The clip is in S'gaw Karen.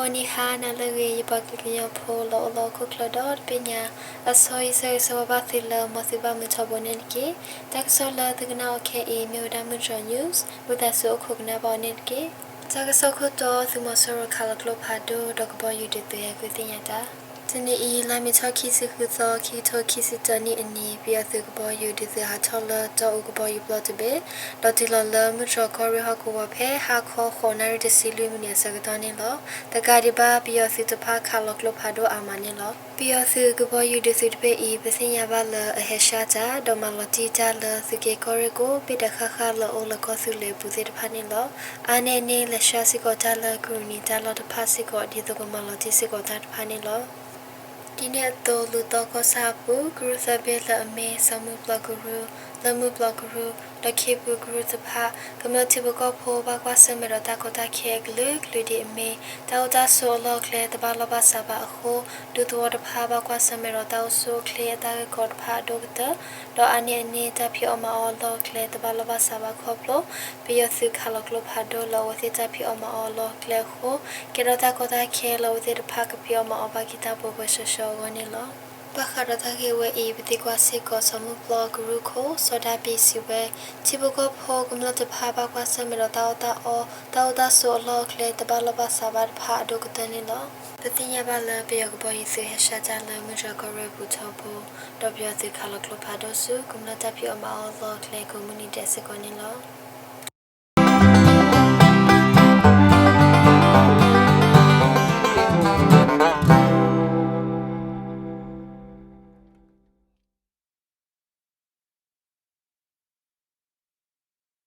ဂီၤနံၤဟါနၤလၢအဂ့ၤ ယပှၤကလုာ်ကညီဖိလၢအိၣ်လၢဟီၣ်ခိၣ်ချၢဒီတဘ့ၣ်ညါ, အဆိယဆၢဂ့ၤဆၢဝါဘၣ်သုလၢ မ်သုဘၣ်မုာ်ထီဘိန့ၣ်တက့ၢ်. တၢ်ကစီၣ်လၢသုကနၣ်အီၤခဲအံၤ မ့ၢ်ဝဲဒၣ်မုၢ်တြီၤ news, ဝံသးစူၤအိၣ်ခိးကနၣ်ဘၣ်အီၤန့ၣ်တက့ၢ်. တၢ်ကစီၣ်ခိၣ်တီ, သုးမီၤစိရိၤခးလီၤကျိဖးဒိၣ် ဒီးကဘီယူၤဒုးသုးဟဲကွံာ်သ့ၣ်ညါတၢ်. တနံၤအံၤ လါမ့ၤထီၣ်ခံဆံဃုသီ, ခံကထိခံဆံတၢနံၣ်အနံၤ, ပယီၤသုးကဘီယူၤဒုးသုးဟးထီၣ်လၢတီအူကဘီယူၤပျီတဘ့ၣ်, ဒီးတုၤလီၤလၢမုၢ်တြီၤကီၢ်ရ့ၣ်ဟီၣ်ကဝီၤဖဲ ဟါခီဃိးနၣ်ရံၣ်တဆံလွံၢ်မံးနံးအဆၢကတီၢ်န့ၣ်လီၤ. တကးဒံးဘၣ် ပယီၤသုးတဖၣ်ခးလီၤကျိဖးဒိၣ်အါမးန့ၣ်လီၤ. ပယီၤသုးကဘီယူၤဒုးသုးတဘ့ၣ်အံၤ ပသ့ၣ်ညါဘၣ်လၢအဟဲဆှၣ်တၢ် ဒီးမၤလီၤတံၢ်တၢ်လၢသုးက့ကီၢ်ရ့ၣ်ကိး ဘ့ၣ်တခါဃၣ်ဃၣ်လၢအအိၣ်လၢကီၢ်သူလ့ၤအပူၤသ့ၣ်တဖၣ်န့ၣ်လီၤ. အါန့ၢ်အန့ၣ် လဲၤဆှၣ်စ့ၢ်ကီးတၢ်လၢကရူၢ်နံၤတၢ်လီၢ်တဖၣ်စ့ၢ်ကီး ဒ်သိးကမၤလီၤတံၢ်စ့ၢ်ကီးတၢ်တဖၣ်န့ၣ်လီၤ. ဒ်န့ၣ်အသိး လူၤသီကီၢ်ဆၣ်အပူၤ ကရူၢ်သၢဘ့ၣ်လၢအမ့ၢ် စီၤမုၢ်ပျီကရူၢ်, လၢမုၢ်ပျီကရူၢ်, ဒီးခ့ပူၤကရူၢ်တဖၣ် ကမျၢၢ်ထံဖိကီၢ်ဖိဘၣ်ကွၢ်ဆၢၣ်မဲာ်ဒီးတၢ်ကီတၢ်ခဲအကလုာ်ကလုာ်ဒ်အမ့ၢ် တၢ်အိၣ်တၢ်ဆိးအလီၢ်အကျဲတဘၣ်လီၢ်ဘၣ်စးဘၣ်အဃိ, ဒူသဝီတဖၣ်ဘၣ်ကွၢ်ဆၢၣ်မဲာ်ဒီးတၢ်အိၣ်ဆူၣ်အိၣ်ချ့အတၢ်ဂ့ၢ်ကီတဖၣ်အဒိၣ်ကတၢၢ်, ဒီးအါန့ၢ်အန့ၣ် တၢ်ဖံးအီၣ်မၤအီၣ်အလီၢ်အကျဲတဘၣ်လီၢ်ဘၣ်စးဘၣ်ခီဖျိ ပယီၤသုးခးလီၤကျိဖးဒိၣ်လၢအဝဲသ့ၣ်တၢ်ဖံးအီၣ်မၤအီၣ်အလီၢ်အကျဲအဃိ, ကဲထီၣ်တၢ်ကီတၢ်ခဲလၢအဝဲသ့ၣ်တဖၣ်ကဖံးအီၣ်မၤအီၣ်ဘၣ်က့ၤတၢ်ပှဲၤပှဲၤဆှီဆှီအဂီၢ်န့ၣ်လီၤ. ဘၣ်ဃးဒီးတၢ်ဂ့ၢ်ဝဲအံၤ ပသံကွၢ်စ့ၢ်ကီး စီၤမုၢ်ပျီကရူၢ်ခိၣ် စီၤဒၤဘံးစံးဝဲ, ထံဖိကီၢ်ဖိကမျၢၢ်တဖၣ်ဘၣ်ကွၢ်ဆၢၣ်မဲာ်ဒီးတၢ်အီၣ်တၢ်အီ, တၢ်အိၣ်တၢ်ဆိးအလီၢ်အကျဲတဘၣ်လီၢ်ဘၣ်စးဘၣ်တဖၣ်အဒိၣ်ကတၢၢ်န့ၣ်လီၤ. ပသ့ၣ်ညါဘၣ်လၢပယီၤကဘီယူၤသုးဟဲဆှၣ်တၢ်လၢမုၢ်တြီၤကီၢ်ရ့ၣ်အပူၤထီဘိ, ဒီးပယီၤသုးခးလီၤကျိဖးဒိၣ်ဆူ ကမျၢၢ်တၢ်ဖံးအီၣ်မၤအီၣ်အလီၢ်အကျဲကိးမုၢ်နံၤဒဲးစ့ၢ်ကီးန့ၣ်လီၤ.